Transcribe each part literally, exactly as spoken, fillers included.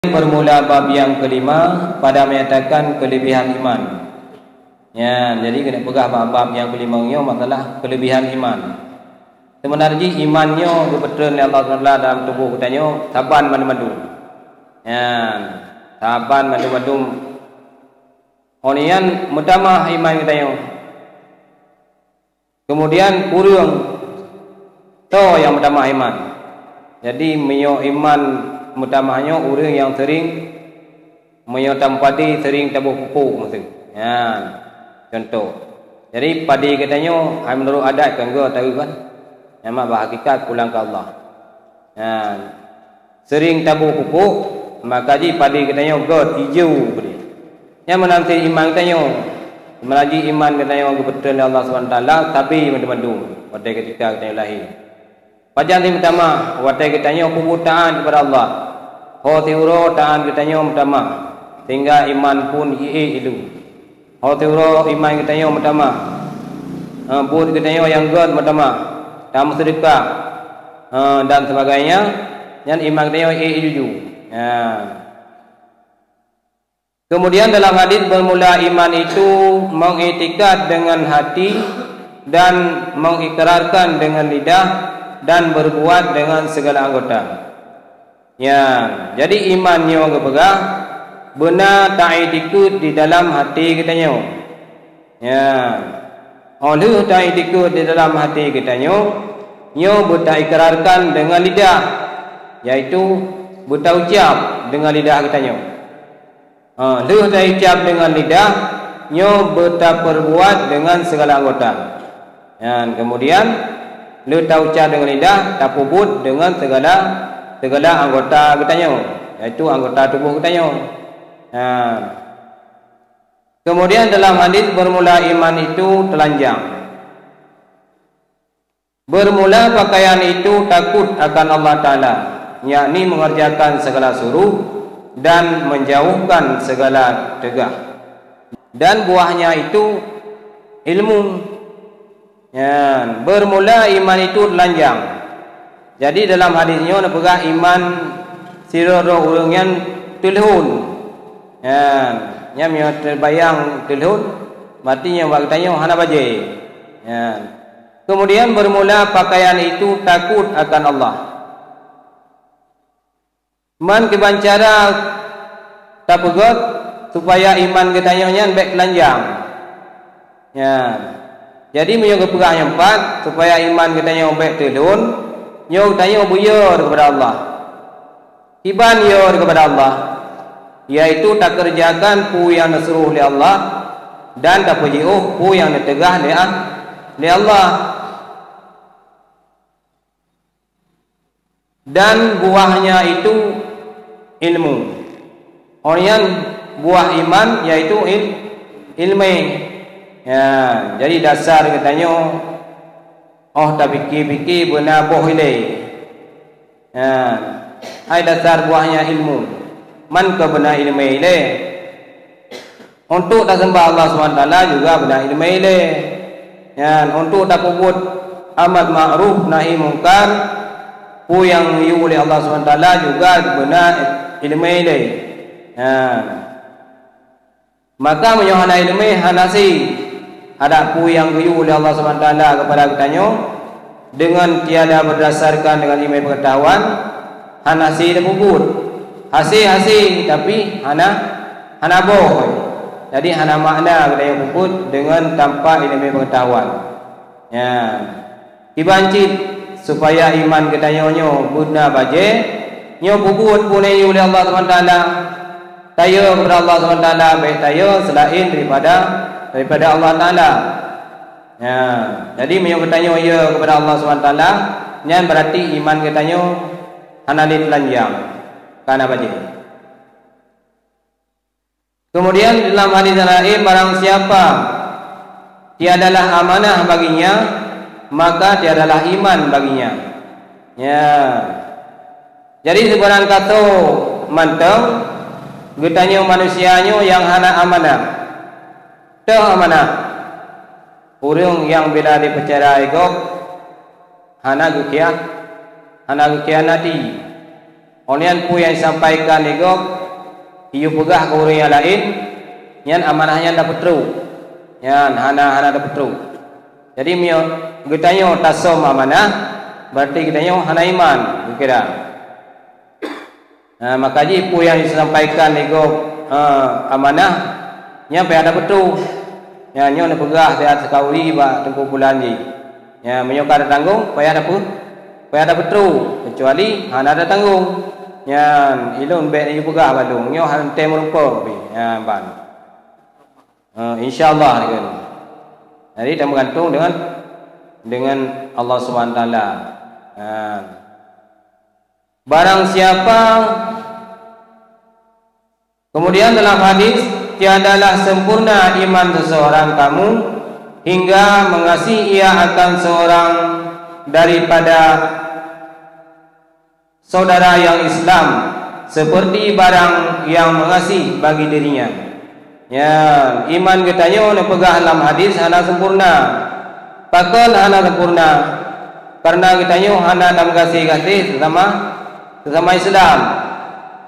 Bermula bab nyang kelima pada menyatakan kelebihan iman. Ya, jadi keuneuk peugah bab-bab nyang kelima nyoe masalah kelebihan iman. Sebenarnya iman nyoe geupeutreun lé Allah Subhanahu Wa Taala dalam tuboh geutanyoe saban mandum-mandum. Ya, saban mandum-mandum. Óh lheueh nyan meutamah iman geutanyoe. Kemudian ureuëng toh nyang meutamah iman. Jadi meunyoe iman meutamah nyoe ureuëng nyang sering, meunyoe tameupadi sering taboh pupuk meuseue. Nyan contoh. Jadi padi geutanyoe hai meunurot adat kan geutanyoe kan. Nyan mak bak hakikat pulang keu Allah. Nyan sering taboh pupuk, maka jih padi geutanyoe gét ijô keudeh. Nyan meunan cit iman geutanyoe. Meunan jih iman geutanyoe geupeutreun lé Allah Subhanahu Wa Taala sabe mandum-mandum watée geutika geutanyoe lahé. Pajan jih meutamah watée geutanyoe peubuet taát keupada Allah. Ho siuroe taát geutanyoe meutamah sehingga iman pun jiék ilée. Ho siuroe iman geutanyoe meutamah, eh, buet geutanyoe nyang gét meutamah, tameuseudeukah, eh, dan sebagainya, nyan iman geutanyoe ék juju. Ya. Kemudian dalam hadis, bermula iman itu mengiktikad dengan hati dan mengikrarkan dengan lidah dan berbuat dengan segala anggota. Ya, jadi iman nyoe geupeugah beuna taiktikeuet di dalam hati geutanyoe. Ya, óh lheueh taiktikeuet di dalam hati geutanyoe, nyoe beutaikrarkan deungon lidah, yaitu beutaucab deungon lidah geutanyoe. Ha, lheueh taucab deungon lidah, nyoe beutapeurbuat deungon sigala anggota. Nyan, keumudian lheueh taucab deungon lidah, tapeubuet deungon sigala, sigala anggota geutanyoe, yaitu anggota tuboh geutanyoe. Ha. Keumudian dalam hadis, bermula iman itu telanjang. Bermula pakaian itu takut akan Allah Taala, yakni mengerjakan segala suruh dan menjauhkan segala tegah. Dan buahnya itu ilmu. Nyan, bermula iman itu telanjang. Jadi dalam hadis nyoe neupeugah iman sidroe-droe ureuëng nyan teulhon. Nyan, nyan meunyoe teubayang teulhon, berarti nyan bak geutanyoe hana bajée. Nyan. Keumudian bermula pakaian itu takut akan Allah. Man kiban cara tapeugét supaya iman geutanyoe nyan bék telanjang. Nyan. Jadi meunyoe geupeugah nyang pat supaya iman geutanyoe bék teulhon, nyoe geutanyoe beuyue keupada Allah. Kiban yue keupada Allah, yaitu takeureujakan peue nyang neusuroh lé Allah dan tapeujiôh peue nyang neuteugah lé, lé Allah. Dan buahnya itu ilmu. Óh nyan buah iman yaitu il-, ileumé. Ya, jadi dasar geutanyoe óh tapike-pike beuna boh ilée. Ha, hai dasar buahnya ilmu. Man keu beuna ileumé ilée. Untuk taseumah Allah Subhanahu Wa Taala juga beuna ileumé ilée. Nyan, untuk tapeubuet amar ma'ruf nahi mungkar, peue nyang geuyue lé Allah Subhanahu Wa Taala juga beuna ileumé ilée. Nyan. Maka meunyoe hana ileumé, hana sie adak peue nyang geuyue lé Allah Subhanahu Wa Taala keupada geutanyoe, deungon tiada berdasarkan deungon ileumé peungeutahuan, hana sie tapeubuet. Hase-hase, tapi hana, hana boh. Jadi hana makna geutanyoe peubuet deungon tanpa ileumé peungeutahuan. Nyan. Kiban cit supaya iman geutanyoe nyoe beuna bajée, nyoe peubuet peue nyang geuyue lé Allah Subhanahu Wa Taala. Tayue keupada Allah Subhanahu Wa Taala, bék tayue seulaén daripada, daripada Allah Taala. Ya, jadi meunyoe geutanyoe yue keupada Allah Subhanahu Wa Taala, nyan berarti iman geutanyoe hana lé teulanjang, ka na bajée. Keumudian dalam hadis laén, barang siapa tiadalah amanah baginya, maka tiadalah iman baginya. Ya. Jadi sibarang kaso mantong geutanyoe manusia nyoe nyang hana amanah. Toh amanah. Ureuëng nyang bila dipeucaya gob hana geukhianat, hana geukhianati. Óh lheueh nyan peue nyang jisampaikan lé gob, jiyue peugah keu ureuëng nyang laén, nyan amanah nyan tapeutrok. Nyan hana, hana tapeutrok. Jadi, meunyoe geutanyoe tasöm amanah, berarti geutanyoe hana iman, geukira. Nah, maka jih peue nyang jisampaikan lé gob, eh, amanah, nyan payah tapeutrok. Nyan nyoe neupeugah siat sikauri bak teungku pulan jih. Nyan meunyoe ka tatanggong, payah tapeu-, payah tapeutrok, keucuali hana tatanggong. Nyan, ilôn bék neupeugah bak lôn, nyoe hana tém meurumpok pih. Nyan ban. Eh, insya Allah, kan. Jadi, tameugantung dengan, dengan Allah Subhanahu Wa Taala. Nah. Barang siapa, kemudian dalam hadis, "Tiadalah sempurna iman seseorang kamu hingga mengasihi ia akan seorang daripada saudara yang Islam seperti barang yang mengasihi bagi dirinya." Nyan, iman geutanyoe neupeugah lam hadis hana sempurna. Pakon hana sempurna? Karena geutanyoe hana tameugaséh-gaséh sesama, sesama Islam.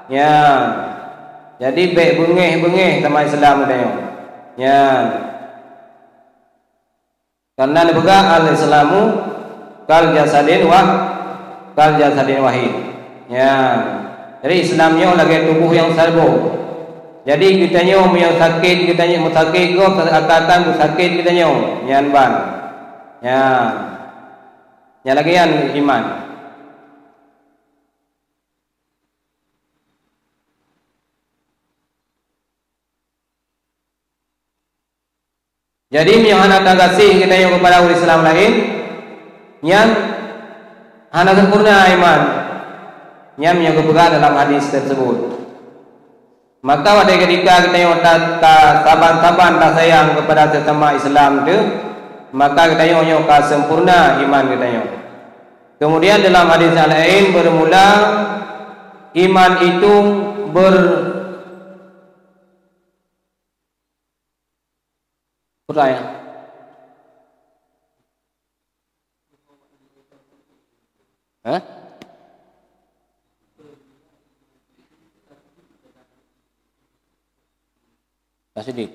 Nyan. Jadi, bék beungéh-beungéh sama Islam geutanyoe. Nyan. Karena neupeugah, "Al-Islamu kal jasadin wah-, kal jasadin wahid." Nyan. Jadi, Islam nyoe lagée tuboh nyang saboh. Jadi, geutanyoe meunyoe sakét, geutanyoe meusakét gob, akan-akan beusakét geutanyoe. Nyan ban. Nyan. Nyan lagée nyan iman. Jadi, meunyoe hana tagaséh geutanyoe keupada ureuëng Islam laén, nyan hana sempurna iman. Nyan meunyoe geupeugah dalam hadis tersebut. Maka, watée ketika geutanyoe ta-, ta-, saban-saban tasayang keupada sesama Islam teuh, maka geutanyoe nyoe ka sempurna iman geutanyoe. Kemudian, dalam hadis yang lain, bermula iman itu ber-, Peue ya? Hah? Tasdik.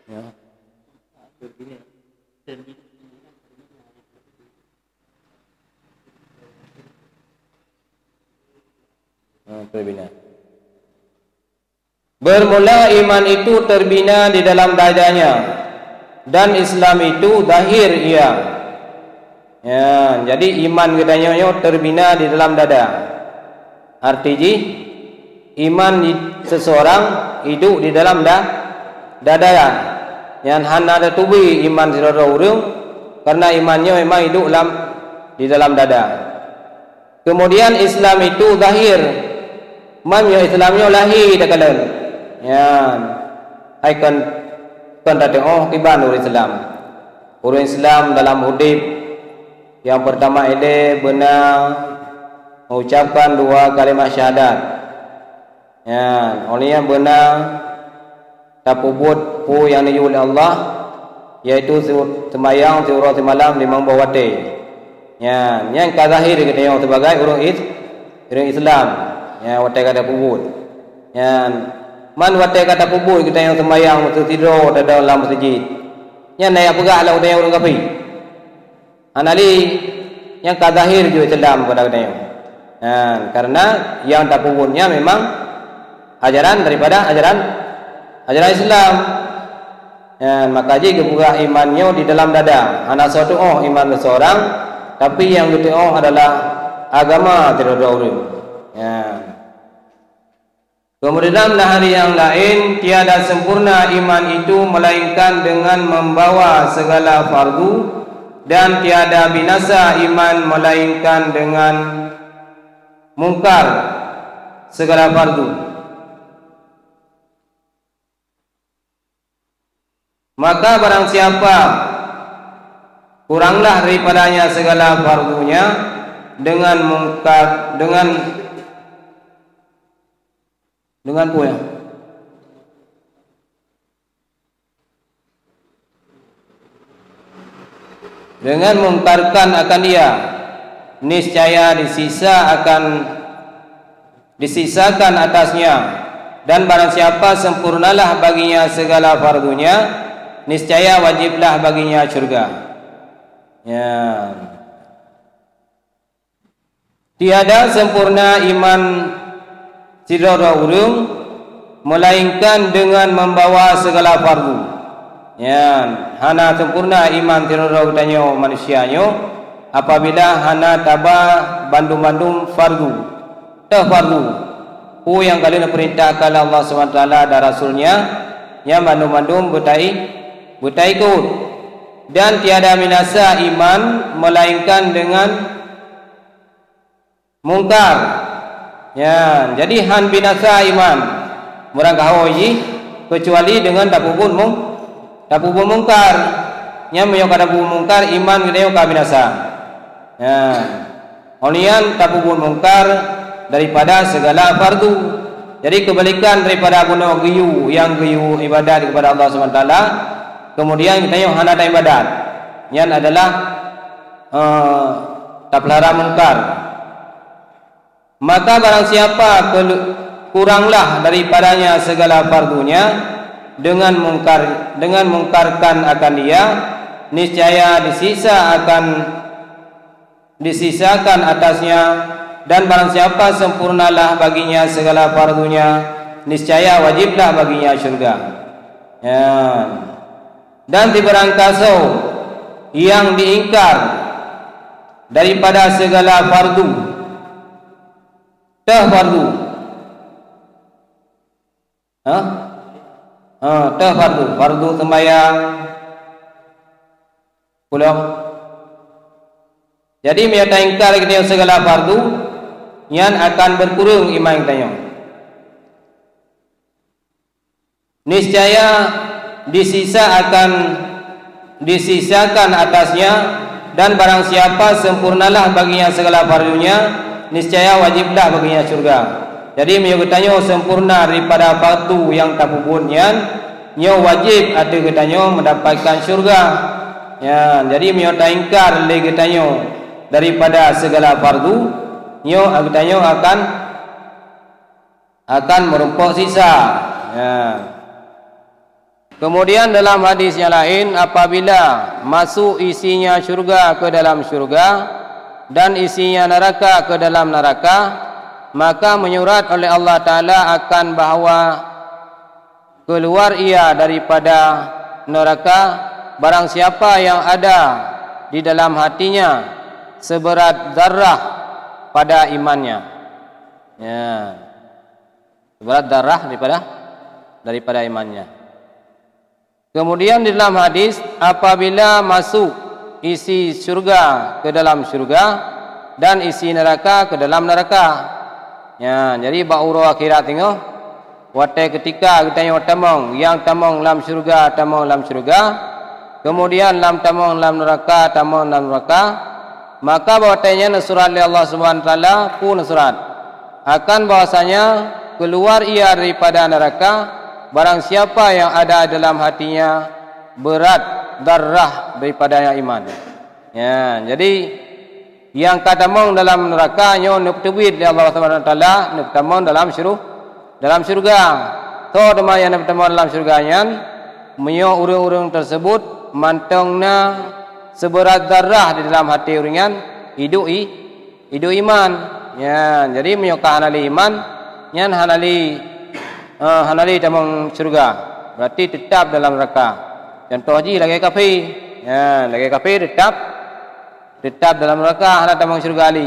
Ya. Ha, terbina. Bermula iman itu terbina di dalam dadanya, dan Islam itu zahir ia. Ya, jadi iman geutanyoe nyoe terbina di dalam dada. Arti jih, iman di, seseorang hidup di dalam da-, dada. Nyan hana tateubi iman sidroe-droe ureuëng, karena iman nyoe memang hidup lam, di dalam dada. Kemudian Islam itu zahir. Man nyoe Islam nyoe lahé takalon. Nyan. Hai kon, kon tateuoh kiban ureuëng Islam. Ureuëng Islam dalam udeb nyang peurtama ilée beuna mengucapkan dua kalimat syahadat. Nyan, óh lheueh nyan beuna tapeubuet peue nyang neuyue lé Allah, yaitu seu-, seumayang siuroe simalam limong boh watée. Nyan, nyan ka zahir geutanyoe sibagai ureuëng Is-, ureuëng Islam. Nyan, watée ka tapeubuet. Nyan, man watée ka tapeubuet geutanyoe seumayang meusidroe tadong lam meuseujid. Nyan na nyang peugah lom geutanyoe ureuëng kafé. Hana lé, nyang ka zahir jeuet Islam keupada geutanyoe. Nah, karena nyang tapeubuet nyan memang ajaran daripada ajaran, ajaran Islam. Nah, maka jih geupeugah iman nyoe di dalam dada. Hana soe teuoh iman seseorang, tapi nyang geuteuoh adalah agama sidroe-droe ureuëng. Nah. Kemudian, dari yang lain, tiada sempurna iman itu melainkan dengan membawa segala fardu, dan tiada binasa iman melainkan dengan mungkar segala fardu. Maka barang siapa kuranglah daripadanya segala fardunya dengan mungkar, dengan, dengan peue ya? Dengan mungkarkan akan dia, niscaya disiksa akan, disiksakan atasnya, dan barang siapa sempurnalah baginya segala fardunya, niscaya wajiblah baginya syurga. Ya. Tiada sempurna iman sidroe-droe ureuëng, melainkan dengan membawa segala fardu. Nyan, hana sempurna iman sidroe-droe geutanyoe manusia nyoe, apabila hana taba bandum-bandum fardu. Teuh fardu. Peue nyang ka lheueh neupeurintahkan lé Allah Subhanahu Wa Taala dan Rasul-Nya, nyan bandum-bandum beutai-, beutaikot. Dan tiada binasa iman melainkan dengan mungkar. Ya, jadi han binasa iman meurangkaho jih, keucuali deungon tapeubuet mung-, tapeubuet mungkar. Nyan meunyoe ka tapeubuet mungkar, iman geutanyoe ka binasa. Ya. Óh lheueh nyan tapeubuet mungkar daripada segala fardu. Jadi keubalikan daripada bunoe geuyue nyang geuyue ibadat kepada Allah Subhanahu Wa Taala, kemudian geutanyoe hana taibadat. Nyan adalah, eh, tapeulara mungkar. Maka barang siapa kelu-, kuranglah daripadanya segala fardunya dengan mungkar, dengan mungkarkan akan dia, niscaya disiksa akan, disiksakan atasnya, dan barang siapa sempurnalah baginya segala fardunya, niscaya wajiblah baginya syurga. Ya. Dan sibarang kaso yang diingkar daripada segala fardu, teuh fardu. Ha? Ha, teuh fardu. Fardu sembahyang. Pulang. Jadi, meunyoe taingkar geutanyoe segala fardu, nyan akan berkurang iman geutanyoe. Niscaya disiksa akan, disiksakan atasnya, dan barang siapa sempurnalah baginya segala fardunya, niscaya wajiblah baginya syurga. Jadi, meunyoe geutanyoe sempurna daripada fardu nyang tapeubuet nyan, nyoe wajib ateueh geutanyoe mendapatkan syurga. Nyan, jadi meunyoe taingkar lé geutanyoe daripada segala fardu, nyoe geutanyoe akan akan meurumpok siksa. Ya. Kemudian dalam hadis yang lain, apabila masuk isinya syurga ke dalam syurga dan isinya neraka ke dalam neraka, maka menyurat oleh Allah Taala akan bahwa keluar ia daripada neraka barang siapa yang ada di dalam hatinya seberat zarah pada imannya. Ya. Ibarat darah daripada, daripada imannya. Kemudian di dalam hadis, apabila masuk isi syurga ke dalam syurga dan isi neraka ke dalam neraka. Ya, jadi bak uroe akhirat teungoh, watée ketika geutanyoe tamong, nyang tamong lam syurga, tamong lam syurga, kemudian lam tamong lam neraka, tamong lam neraka, maka bak watée nyan neusurat lé Allah Subhanahu Wa Taala, peue neusurat? Akan bahwasanya keluar ia daripada neraka, barang siapa yang ada dalam hatinya berat darah daripada yang iman. Ya, jadi nyang ka tamong dalam neraka nyoe neupeuteubiet lé Allah Subhanahu Wa Taala, neupeutamong dalam syuru-, dalam syurga. Toh teuma nyang neupeutamong dalam syurga nyan, meunyoe ureuëng-ureuëng tersebut mantong na seberat darah di dalam hati ureuëng nyan, idup i-, idup iman. Nyan, jadi meunyoe ka hana lé iman, nyan hana lé, eh, hana lé tamong syurga. Berarti tetap dalam neraka. Contoh jih lagée kafé. Nyan, lagée kafé tetap, tetap dalam neraka, hana tamong syurga lé.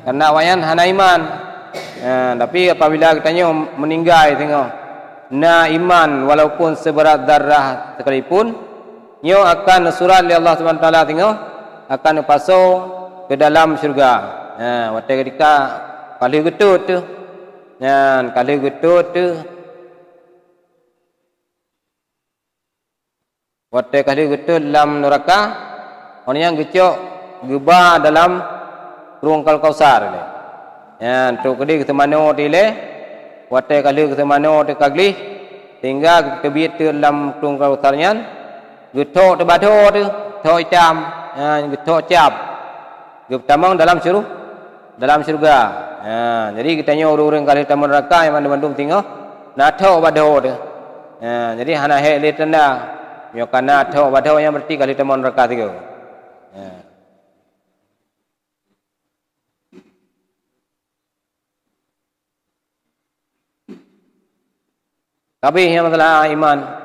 Karena awaknyan hana iman. Nyan, tapi apabila geutanyoe meuninggai teungoh na iman walaupun seberat darah sekalipun, nyoe akan neusurat lé Allah Subhanahu Wa Taala teungoh, akan neupasoe ke dalam syurga. Ha, watée ketika ka lheueh geutot teuh. Nyan, ka lheueh geutot teuh. Watée ka lheueh geutot lam neraka, awaknyan geucok geuba dalam krueng Al-Kausar. Nyan, trok keudeh geuseumanoe teuh ilée, watée ka lheueh geuseumanoe teuh ka gleh, sehingga geuteubiet teuh lam krueng Al-Kausar nyan, geuthok teuh bak droe teuh, thok itam. ha, geuthok cap, geutamong dalam syuru-, dalam syeuruga. Ha, jadi geutanyoe ureuëng-ureuëng ka lheueh tamong neuraka nyang mandum-mandum singoh na thok bak dhoe teuh. Ha, jadi hana hék lé tanda. Nyoe ka na thok bak dhoe nyan berarti ka lheueh tamong neuraka sigoe. Ha. Ka abéh nyang masalah iman.